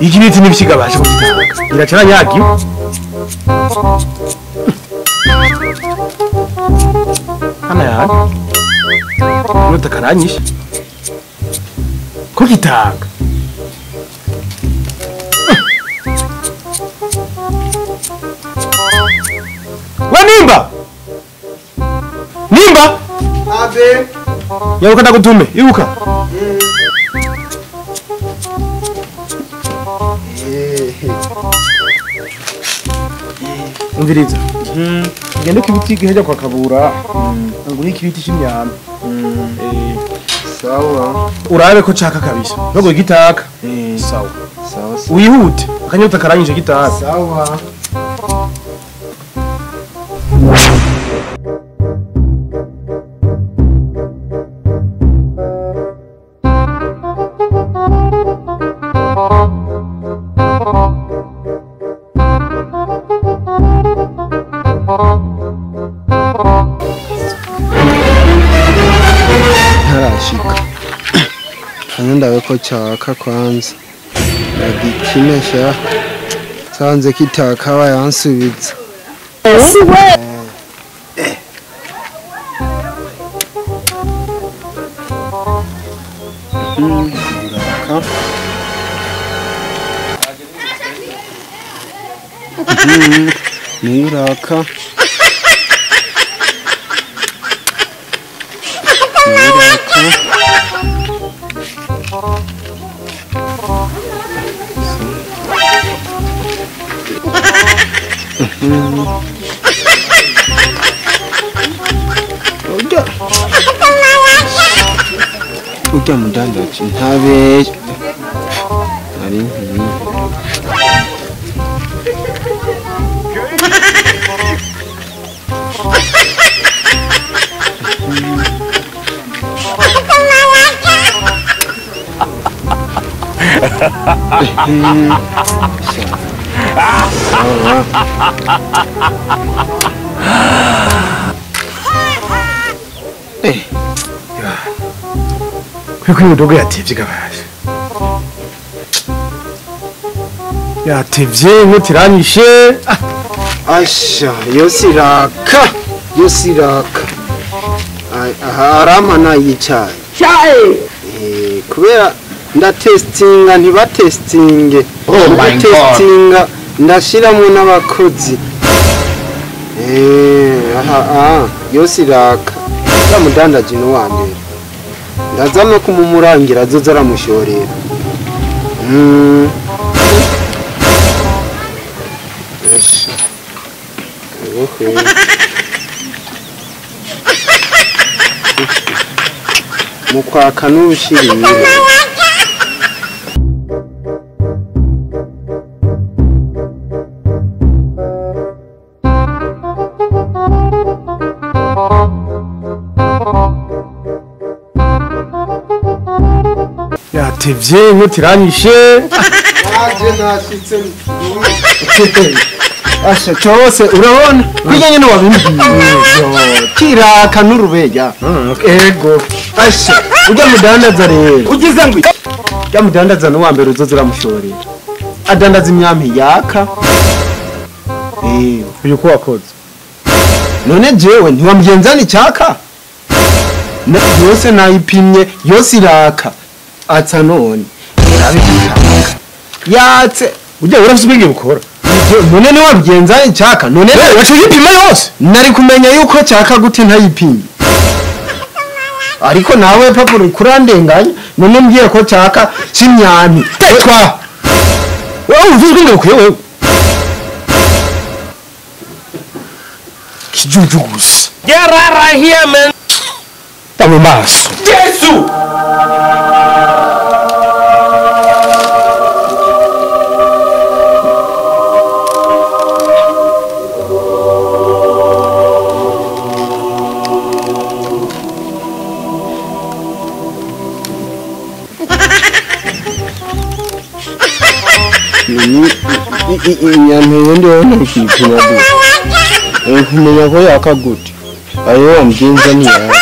Ikibiti n'ibishigabasha kugitanga. Iracaranyagi. Hana ya. Nutakaranyisha. Ko gitanga. Wa nimba. Nimba. Abe. Yaruka ndagutume, iruka. Umviriza. Gende kibiti giheja kwa Kabura. Nguri kibiti cy'imyambi. Sawa. Urabe ko caka kabisa. Nubwo gitaka. Sawa. Sawa. Wihute. Akanyota karanyije gitaka. Sawa. Ntarashika. Ndabe ko caka kwanza. Ndagikimesha. Sanze kitaka bayansubiza. Uraka. Nuraka. Nuraka. Urya mudandaji ntabeshya ari nk'iyi. Kuko imidogo yatevye gabasha. Yatevye nkutiranyishe. Asha, yosiraka. Yosiraka. Aha aramana yicaye. Cyaye. Kubera ndatestinga ntibatestinge. Oh my God. Testinga ndashiramo n'abakozi. Aha yosiraka. Yamudandaje no wa mbere. Ndazama kumumurangira azoza aramushorera. Mukwaka n'ubushirire. Yatevye nkutiranyishe. Naje nashitse. Asha cyose urabona kujya nyine wabimbwiye. Kiraka n'urubeya. Ego. Asha ujya mudandaza rero. Ugize ngo ujya mudandaza no wa mbere uzoza uramushorera. Adandaza imyampi yaka. Uyu ko wakoze. None jewe ntiwamugenzana icyaka? Yose nayipimye yose iraka. Atsa none irabikaka. Yatse ujya urafite ubwenge bukora. None ni wabigenza icyaka none wacu yipima yose. Nari kumenya yuko cyaka gute ntayipimye. Ariko nawe papa uri kurandenganya none mbwiye ko cyaka cy'imyami. Tetwa. Wowe uvuze ubwenge bukwiye wewe. Kijuju gusa. Get out of here man. Tamu maso. Yesu. Inyama ndi wona ikipima gute. Nkumenya ko yaka gute. Ayo wamgenza ni yawe.